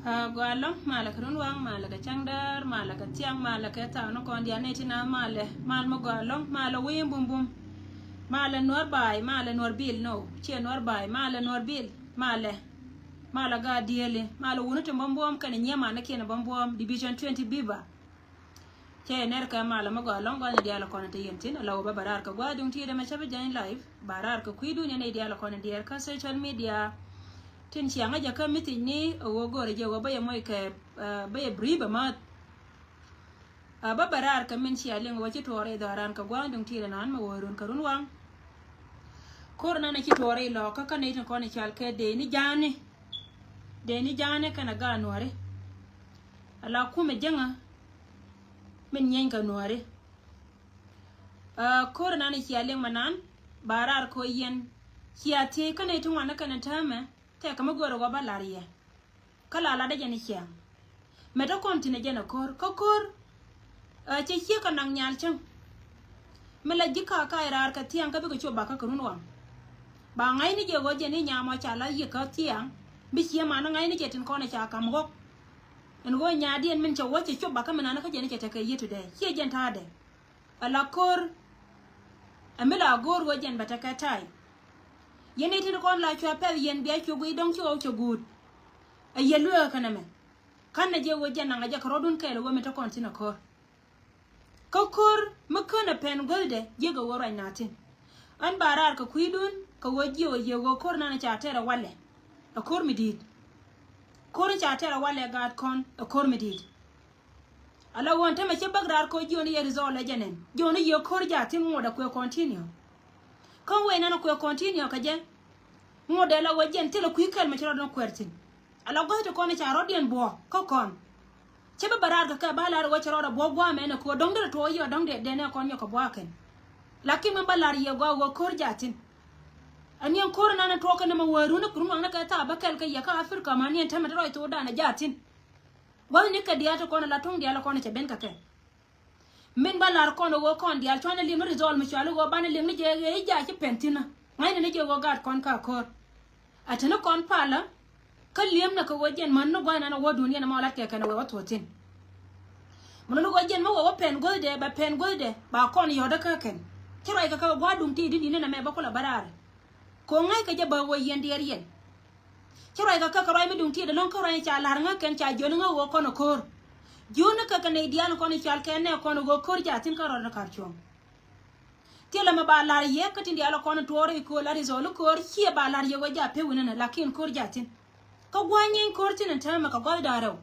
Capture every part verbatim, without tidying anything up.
Ah, gɔaa ɛlɔ̱ŋ, malɛ kɛ runwaŋ, malɛ kɛ cäŋdäär, malɛ kɛ thiaŋ, malɛ kɛ thaw ni kɔn diaal ni ti na malɛ, mal mi gɔaa ɛlɔ̱ŋ, malɛ wi̱i̱ bumbum. Malɛ Nuɔr Baay, malɛ Nuɔr Bil, no, ciɛ Nuɔr Baay, malɛ Nuɔr Bil, malɛ. Malɛ gaat diëëli, malɛ wuni ti bumbum kɛnɛ nyiee manikiɛn bumbum, Division twenty Biba. Cɛ nɛr kɛ malɛ mi gɔaa ɛlɔ̱ŋ, gɔaa ni diaal kɔn ti yɛn tin, ala wä bä bä raar kɛ gua̱a̱th duŋ ti dee mɛ cä bi jany live, bä raar kɛ kui̱ dunia ni diaal kɔn diɛɛr kä social media. Tin ciaŋä jɛ kä message ni, ɛ wä go̱rɛ jɛ wä bä yɛ moc kɛ, eh, bä yɛ brief bä math. A bä bä raar kɛ min cia liŋ wä ci tuɔɔr i̱ dhɔran kɛ gua̱a̱ŋ duŋ ti̱i̱ rɛ nan mɛ wä run kɛ run waŋ. Ko̱r nan a ci tuɔɔr i̱ lɔ kä kä nɛy tin kɔn i̱ cal kɛ dee ni ja̱a̱ni. Dee ni ja̱a̱ni kɛn a gaat nuɔ̱ɔ̱ri. A la kumɛ jäŋä min nyieeny kɛ nuɔ̱ɔ̱ri. A ko̱r nan i̱ cia liŋ mɛ nan ba raar kɛ wä yɛn cia thiec kä nɛy tin ŋuan ni kɛn a täämɛ tɛk kɛ mi go̱o̱rɛ wä ba la̱r yɛ. Kä la latdä jɛn i̱ ciaŋ. Mɛ te kɔn thi̱n ɛ jɛn ɛ ko̱r. Kä ko̱r, ɛ, cɛ ciek kɛ naŋ nyal cäŋ. Mi la ji̱ ka ka i̱ raar kɛ thiaŋ kä bikɛ cop bakä kɛ run waŋ. Ba ŋa̱cni jɛ ɣöö jɛn i̱ nyam ɔ ca la yiëk kä thiaŋ. Bi cië man ŋa̱cni jɛ tin kɔn ɛ ca ka̱m ɣɔ̱k. Ɛn ɣöö nyadiɛn min cɛ wä cɛ cop bakä min an kä jɛn i̱ cɛ tekɛ yiëë today. Ciɛ jɛn ta̱a̱dɛ. Ala ko̱r. Ɛ mi la go̱o̱r ɣöö jɛn bɛ tekɛ ta̱a̱y. Yɛn i̱ tin kɔn la cuɛ pɛth yɛn bia cuɛ guiy dɔ̱ŋ ci ɣɔw cɛ guut. Ɛ yɛ lueekä kɛnɛ mɛ. Ka̱n nɛ jiɛ ɣöö jɛn naŋ a jɛ kɛ rɔ̱dun kɛɛl ɛ ɣöö mi te kɔn thi̱n ɛ ko̱r. Kä ko̱r mi känɛ pɛn guäthdɛ jiäk ɛ ɣöö ruac na thi̱n. Ɣän ba raar kɛ kui̱dun kɛ ɣöö jiɛ ɣöö jiɛ ɣöö ko̱r nanɛ ca tɛr ɛ walɛ. Ɛ ko̱r mi di̱i̱t. Ko̱r ca tɛr ɛ walɛ gaat kɔn ɛ ko̱r mi di̱i̱t. Ala ɣöö ɛn tämɛ cä bäk raar kɛ ɣöö jiɔni yɛ result ɛ jɛ nɛn. Jiɔni yɛ ko̱r jaathin ŋuɔ̱t ɛ kuɛ continue. Kä wee nan ɛ kuɛ continue kɛ jɛ. Ŋuɔ̱t ɛ la ɣöö jɛn thilɛ kui̱ kɛl mɛ ci rɔɔdun kuɛɛr thi̱n. Ala gua̱th ti kɔn i̱ ca rɔɔdiɛn buɔ̱ɔ̱k kä kɔn. Cä bä bä raar kɛ kɛ ba lar ɣöö cɛ rɔɔdɛ buɔ̱ɔ̱k gua̱a̱mɛ ɛn ɛ kuɛ dɔ̱ŋ derɛ tuɔɔk yɛ dɔ̱ŋ dee dɛn ɛ kɔn nyɔk kɛ bua̱a̱k kɛn. Lakin mɛ ba lar yɛ gua̱a̱k ɣöö ko̱r jaathin. Ɛ niɛn ko̱r nan ɛ tuɔɔk kɛn mɛ wee run i̱ run waŋni kɛ thaap bä kɛl kɛ yɛ kä Africa ma niɛn tämɛ te rɔɔc thokdan ɛ jaathin. Gua̱thni kɛ diaal ti kɔn ala tuɔ̱ŋ diaal kɔn cɛ ben kɛ kɛ. Min ba lar kɔn ɣöö kɔn diaal cuanɛ li̱em ni result mi cuali ɣöö banɛ li̱em ni jɛ ɣee i̱ ja̱ ci pɛn thi̱n. Ŋa̱cnɛ ni jɛ ɣöö gaat kɔn ka ko̱r. A te ni kɔn palä. Kä li̱em nɛ kɛ ɣöö jɛn män ni gua̱thnan a wä duun yɛn ɛmɔ lat kɛ kɛn ɛ wee wä thuɔ̱ɔ̱thin. Mën ni ɣöö jɛn mi wee wä pɛn guäthdɛ bɛ pɛn guäthdɛ ba kɔn yɔ̱hdä kä kɛn. Ci ruac kɛ kɛ gua̱a̱r duŋ ti di̱t di̱t ni nɛ mɛ bä kulɛ bä raar. Kɛ ɣöö ŋa̱ckɛ jɛ bä ɣöö yɛn diɛɛr yɛn. Ci ruac kɛ kɛ kɛ ruac mi duŋ tiɛɛt ɛlɔ̱ŋ kä ruac ca la̱r ŋäk kɛn ca jiɔni ŋäk ɣöö kɔn ɛ ko̱r. Jiɔni kɛ kɛ nɛy diaal kɔn i̱ cal kɛ nɛ kɔn ɛ ɣöö ko̱r jaathin kä rɔɔdɛ kar cuɔ̱ŋ. Thilɛ mɛ ba la̱r yɛ kä tin diaal kɔn ɛ tuɔɔr i̱ ko̱r la result i̱ ko̱r ciɛ ba la̱r yɛ ɣöö jaat pek wi̱nɛ nɛ lakin ko̱r jaathin. Kä gua̱a̱ny nyieeny ko̱r thi̱n ɛn täämɛ kɛ gua̱th da̱ŋ rɛw.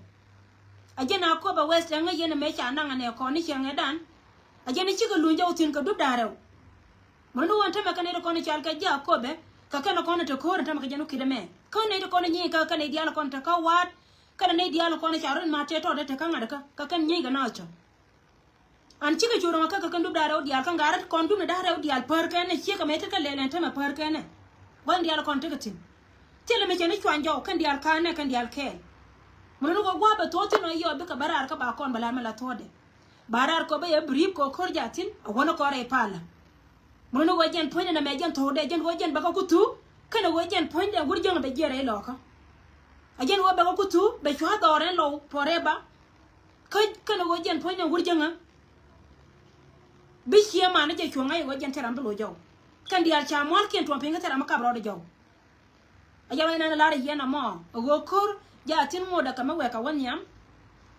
A jɛn a Akobo West ɛŋä yɛn ɛmɛ ca naŋ ɛnɛ kɔn ni cieŋɛ dan. A jɛn ɛ cikɛ luny jɔw thi̱n kɛ dup da̱ŋ rɛw. Mën ni wä ɛn tämɛ kɛn nɛy ti kɔn i̱ cal kɛ ji̱ Akobo kɛ kɛn kɔn i̱ te ko̱r ɛn tämɛ kɛ jɛn wä ki̱t ɛmɛ. Kä nɛy ti kɔn i̱ nyieeny kä kɛn nɛy diaal kɔn te kä wa̱a̱t. Kɛn nɛy diaal kɔn i̱ ca run ma̱t tëë tɔɔt te kä ŋa̱t kä kɛ kɛn nyieeny kɛ naath cɔ. An cikɛ cu rɔŋ kä kɛ kɛn dup da̱ŋ rɛw diaal kä ŋa̱t kɔn dup ni da̱ŋ rɛw diaal pär kɛn ɛ ciek ɛmɛ ti kä lɛl ɛn tämɛ pär kɛn ɛ. Gua̱n diaal kɔn tekɛ thi̱n. Thilɛ mi cɛ ni cuany jɔw kɛn diaal ka̱n nɛ kɛn diaal kɛɛl. Mën ni kɔ gua̱a̱ bɛ thuɔ̱ɔ̱ thi̱n ɔ yɔɔ bikɛ bä raar kä ba kɔn bɛ lar mi la thuɔ̱ɔ̱dɛ. Ba raar kɔ bä yɛ brief kɔ ko̱r ja̱ thi̱n a wänä kɔ rɛy palä. Mën ni kɔ jɛn puɔ̱nydɛ nɛ mɛ jɛn thuɔ̱ɔ̱dɛ jɛn kɔ jɛn bɛ kä kuthu. Kɛnɛ kɔ jɛn puɔ̱nydɛ wur jäŋä bɛ jiɛn rɛy lɔkä. A jɛn kɔ bɛ kä kuthu bɛ cua dhɔr ɛn lɔw forever. Kä kɛnɛ kɔ jɛn puɔ̱nydɛ wur jäŋä. Bi ciɛ man ni jɛ cuɔ̱ŋ a yɛ kɔ jɛn thil ram bi lo̱c jɔw. Kɛn diaal ca mua̱lkiɛn tuɔ̱ŋ piny kä thil ram mi kap rɔɔdɛ jɔw. A jɛ ruac nɛn lar yɛn amɔ a ɣöö ko̱r ja̱ thi̱n ŋot a kɛ mi wɛɛk a wä nhiam.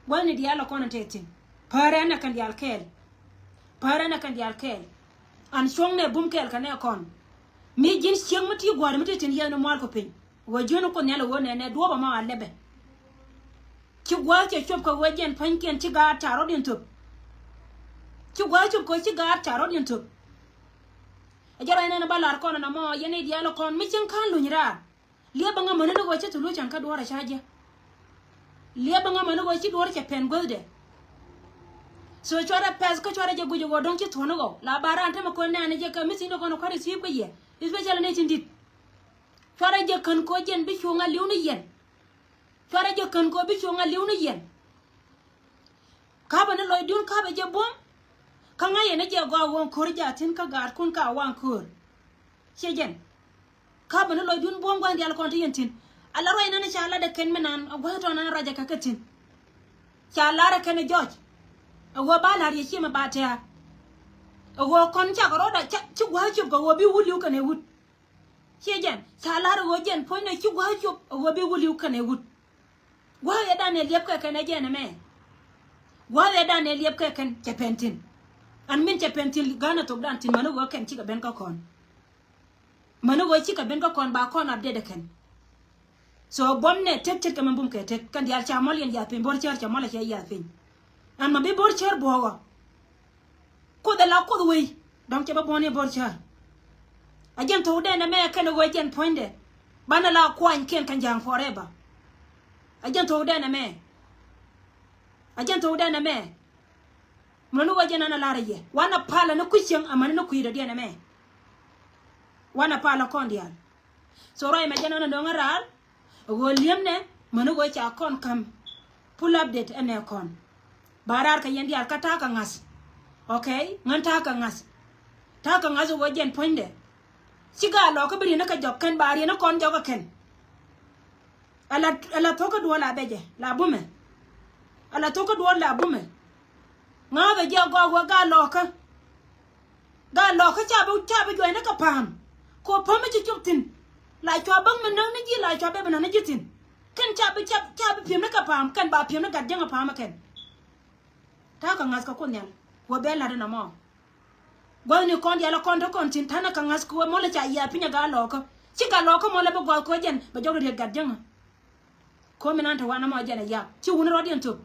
Gua̱thni diaal a kɔn in te thi̱n. Päärɛ nɛ kɛn diaal kɛɛl. Päärɛ nɛ kɛn diaal kɛɛl. An cuɔ̱ŋ nɛ bum kɛɛl kɛ nɛ kɔn. Mi ji̱n cieŋ mi ti gua̱a̱r mi ti thi̱n yɛn ni mual kɔ piny. Ɣöö ji̱n ni kun nhial a ɣöö nɛnɛ duɔ̱ɔ̱p amɔ a lɛpɛ. Ci gua̱a̱th cɛ cuɔp kɛ ɣöö jɛn pua̱nykiɛn ci gaat ca rɔ̱diɛn thöp. Ci gua̱a̱th cuɔp kɛ ɣöö ci gaat ca rɔ̱diɛn thöp. A jɛ ruac nɛn a ba lar kɔn an amɔ yɛn i̱ diaal kɔn mi cieŋ ka̱n luny raar. Liɛpä ŋä mäni ni ɣöö cä thulucan kä duɔ̱ɔ̱r a ca jiɛ. Liɛpä ŋä mäni ɣöö ci duɔ̱ɔ̱r cɛ pɛn guäthdɛ. So cuarɛ pɛth kä cuarɛ jɛ guic ɣöö dɔ̱ŋ ci thuɔ̱n ɣɔw la ba raan tämɛ kɔn nɛɛni jɛ kɛ mi thi̱n kɔn kua̱r i thi̱i̱p kä yɛ. Especially ni tin di̱t. Cuarɛ jɛ kän kɔ jɛn bi cuŋ a li̱w ni yɛn. Cuarɛ jɛ kän kɔ bi cuŋ a li̱w ni yɛn. Kapɛ ni lɔcdun kapɛ jɛ buɔ̱m. Kä ŋa̱c yɛn ni jɛ gɔaa ɣöö ko̱r ja̱ thi̱n kä gaatkun ka waŋ ko̱r. Ciɛ jɛn. Kapɛ ni lɔcdun buɔ̱m gua̱n diaal kɔn ti yɛn thi̱n. Ala ruac nani ca latdɛ kɛn mi nan a gua̱th tɔn nan ruacɛ kɛ kɛ thi̱n. Ca larɛ kɛn jɔc. A ɣöö ba la̱r yɛ ciɛ mi ba tɛ̈ɛ̈. A ɣöö kɔn cakɛ rɔɔdɛ ci gua̱th cop kɛ ɣöö bi wut li̱w kɛn ɛ wut. Ciɛ jɛn ca la̱r ɛ ɣöö jɛn puɔ̱nydɛ ci gua̱a̱th cop ɛ ɣöö bi wä li̱w kɛn ɛ wut. Gua̱a̱th ɛ dan ɛ liɛp kɛ kɛn ɛ jɛn ɛmɛ. Gua̱a̱th ɛ dan ɛ liɛp kɛ kɛn cɛ pɛn thi̱n. An min cɛ pɛn thi̱n ga̱a̱n ɛ thok dan thi̱n mäni ɣöö kɛn cikɛ ben kä kɔn. Mäni ɣöö cikɛ ben kä kɔn ba kɔn update ɛ kɛn. So buɔ̱m nɛ tet tet kɛ mɛ bum kɛ tet kɛn diaal ca mɔl yɛn yath piny bo̱r cär ca mɔl ɛ cɛ yath piny. An ma bi bo̱r cär buɔ̱ɔ̱k ɔ. Kuoth ɛ la kuoth wei dɔ̱ŋ cɛ bä buɔ̱n i̱ bo̱r cär. A jɛn thok dɛn ɛmɛ kɛn ɛ ɣöö jɛn puɔ̱nydɛ banɛ la kuanykiɛn kɛn ja̱a̱ŋ forever. A jɛn thok dɛn ɛmɛ. A jɛn thok dɛn ɛmɛ. Mën ni ɣöö jɛn an a lar ɛ yɛ wanɛ palä ni kui̱ cieŋ amäni ni kui̱dɔ̱diɛn ɛmɛ. Wanɛ palä kɔn diaal. So ruac mɛ jɛn ɣän ɛ nöŋä raar. Ɛ ɣöö li̱emnɛ mäni ɣöö ca kɔn ka̱m. Full update ɛnɛ kɔn. Ba raar kɛ yɛn diaal kä ta̱a̱ kɛ ŋa̱th. Okay, ŋän ta̱a̱ kɛ ŋa̱th. Ta̱a̱ kɛ ŋa̱th ɛ ɣöö jɛn puɔ̱nydɛ. Ci gaat lɔɔk kä bi ri̱n ni kɛ jɔk kɛn ba ri̱n ni kɔn jɔk ɛ kɛn. Ala, ala thok kä duɔ̱ɔ̱r la bɛ jɛ la bumɛ. Ala thok kä duɔ̱ɔ̱r la bumɛ. Ŋa̱a̱th ɛ jiɛ gɔaa ɣöö gaat lɔɔkä. Gaa lɔkä ca bi ca bi juɔcni kɛ pa̱a̱m. Kɛ ɣöö pa̱a̱m mi ci cop thi̱n. La cua bäŋ mi näk ni ji̱ la cua bɛ bi näk ni ji̱ thi̱n. Kɛn ca bi ca ca bi pi̱em ni kɛ pa̱a̱m kɛn ba pi̱em ni gat jiäŋ ɛ pa̱a̱m ɛ kɛn. Ta̱a̱ kɛ ŋa̱th kɛ Kuoth Nhial. Wä bɛ la̱t inɔ mɔ. Gua̱thni kɔn diaal ɛ kɔn te kɔn thi̱n ta̱nɛ kɛ ŋa̱th kɛ ɣöö mɔlɛ ca yiath piny ɛ gaa lɔkä. Ci gaa lɔkä mɔlɛ bi gua̱th kɛ ɣöö jɛn bɛ jɔk riet gat jiäŋä. Komi nan te wanɛ mɔ jɛn a yak ci wuni rɔ̱diɛn thop.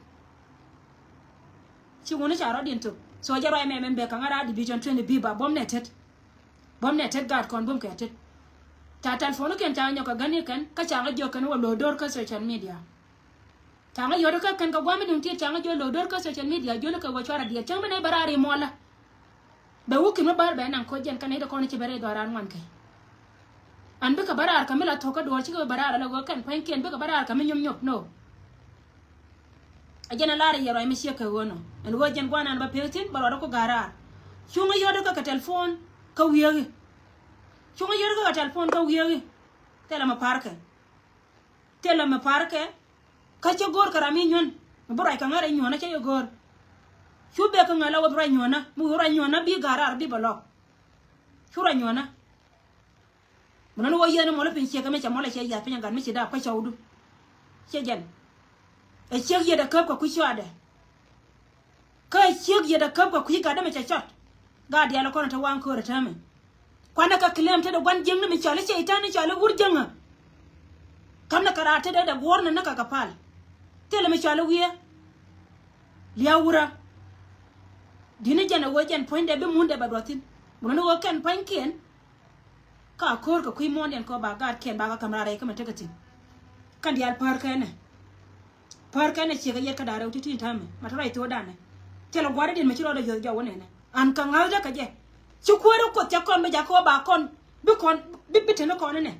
Ci wuni ca rɔ̱diɛn thop. So jɛ ruac mɛ mɛn bɛ kaŋa raa division twenty bi ba buɔ̱m nɛ tet. Buɔ̱m nɛ tet gaat kɔn buɔ̱m kɛ tet. Ca telephone kɛn ca nyɔk kɛ gani kɛn kä ca ŋa jiök kɛn wä lo̱o̱ do̱r kä social media. Ca ŋa yɔt kä kɛn kɛ gua̱a̱m mi duŋ tiet ca ŋa jiök lo̱o̱ do̱r kä social media jiök kɛ wä cuarɛ diɛt cäŋ bi nɛ bɛ raa ri muɔlä. Bɛ wä ki̱n mi bär bɛ naŋ koc jɛn kä nɛy ti kɔn ci bɛ rɛy dhɔran ŋuan kɛ. An bikɛ bä raar kä mi la thok kä duɔ̱ɔ̱r cikɛ bä raar ala ɣöö kɛn pua̱nykiɛn bikɛ bä raar kä mi nyop nyop no. A jɛn a lar yɛ ruac mi ciek kɛ ɣöö nɔ ɛn ɣöö jɛn gua̱a̱r nan bä pek thi̱n bä ruɔdä ku ga̱a̱r raar. Cuŋä yɔ̱dä kä kɛ telephone kä wi̱eeŋi. Cuŋä yɔ̱dä kä kɛ telephone kä wi̱eeŋi. Thilɛ mi pa̱rkɛ. Thilɛ mi pa̱rkɛ. Kä cä go̱o̱r kɛ ram i̱ nyuän mi bi ruac kɛ ŋa̱r i̱ nyuänä cä yɛ go̱o̱r. Cu bek kä ŋa̱r la wä bi ruac nyuänä mi wä ruac nyuänä bi ga̱a̱r raar bi bɛ lɔk. Cu ruac nyuänä. Mi nɔn wä yieth ni mɔl piny ciek mi cɛ mɔl cɛ yiath piny gat mi ci dap kä cɔwdu. Ciɛ jɛn. Ɛ ciek yieth ɛ käp kɛ kui̱ cuaadɛ. Kä ɛ ciek yieth ɛ käp kɛ kui̱ gatdä mi cɛ cɔt. Gat diaal kɔn te waŋ köör ɛ täämɛ. Kuanɛ kɛ claim tetdɛ gua̱n jiäkni mi cɔal i̱ cɛy-tan i̱ cɔal i̱ wur jiäŋä. Ka̱mnɛ kɛ raar tetdɛ dɛ guɔ̱ɔ̱rnɛ ni kɛ kɛ pal. Thilɛ mi cɔal i̱ wiee. Lia̱a̱ wurä. Di̱t ni jɛn ɛ ɣöö jɛn puɔ̱nydɛ bi mundɛ bɛ duɔth thi̱n. Mun ni ɣöö kɛn pua̱nykiɛn. Ka ko̱o̱r kɛ kui̱ muɔ̱ɔ̱ndiɛn kɔ ba gaatkiɛn ba kɛ ka̱m raar rɛy kä mɛ tekɛ thi̱n. Kɛn diaal päär kɛnɛ. Päär kɛnɛ ciek a yɛt kä da̱a̱ rɛw ti̱ti̱ ta̱a̱mɛ ma te ruac tho̱o̱danɛ. Thilɛ gua̱r i̱ di̱t mɛ ci rɔɔdɛ yuɔth jɔw wä nɛnɛ an kɛ ŋa̱thdä kɛ jɛ. Ci kuäärä kuoth cɛ kɔn bi jakä wä ba kɔn bi kɔn bi bi te ni kɔn inɛ.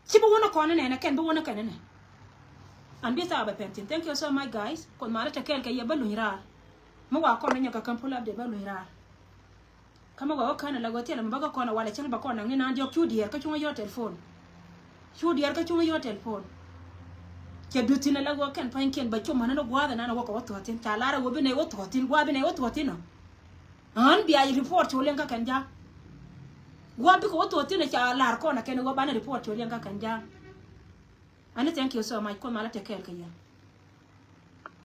Ci bi wä ni kɔn inɛ nɛ kɛn bi wä ni kɛn inɛ. An bi thaak bɛ pɛn thi̱n. Thank you so much, guys. Kuoth malä te kɛɛl kɛ yɛ bä luny raar. Mi wa kɔn ni nyɔk kɛ käm pull up dee bä luny raar. Kä mi wa wä kän ala ɣöö thilɛ mi bä kä kɔn a walɛ cäŋ bä kɔn naŋ ni naan diɔ̱k cu diɛɛr kä cuŋä yɔ̱ɔ̱ telephone. Cu diɛɛr kä cuŋä yɔ̱ɔ̱ telephone. Cɛ duth thi̱n ala ɣöö kɛn pa̱nykiɛn bä cum män ni gua̱a̱th ɛnan a wä kɛ wä thuɔ̱ɔ̱th thi̱n. Ca lar a ɣöö bi nɛy wä thuɔ̱ɔ̱th thi̱n, gua̱a̱th bi nɛy wä thuɔ̱ɔ̱th thi̱n ɔ. Ɣän bia report cu liɛŋ kä kɛn ja̱a̱ŋ. Gua̱a̱th bikɛ wä thuɔ̱ɔ̱th thi̱n ɔ ca lar kɔn a kɛn ɣöö banɛ report cu liɛŋ kä kɛn ja̱a̱ŋ. Ani thank you so much. Kuoth malä te kɛɛl kɛ yɛ.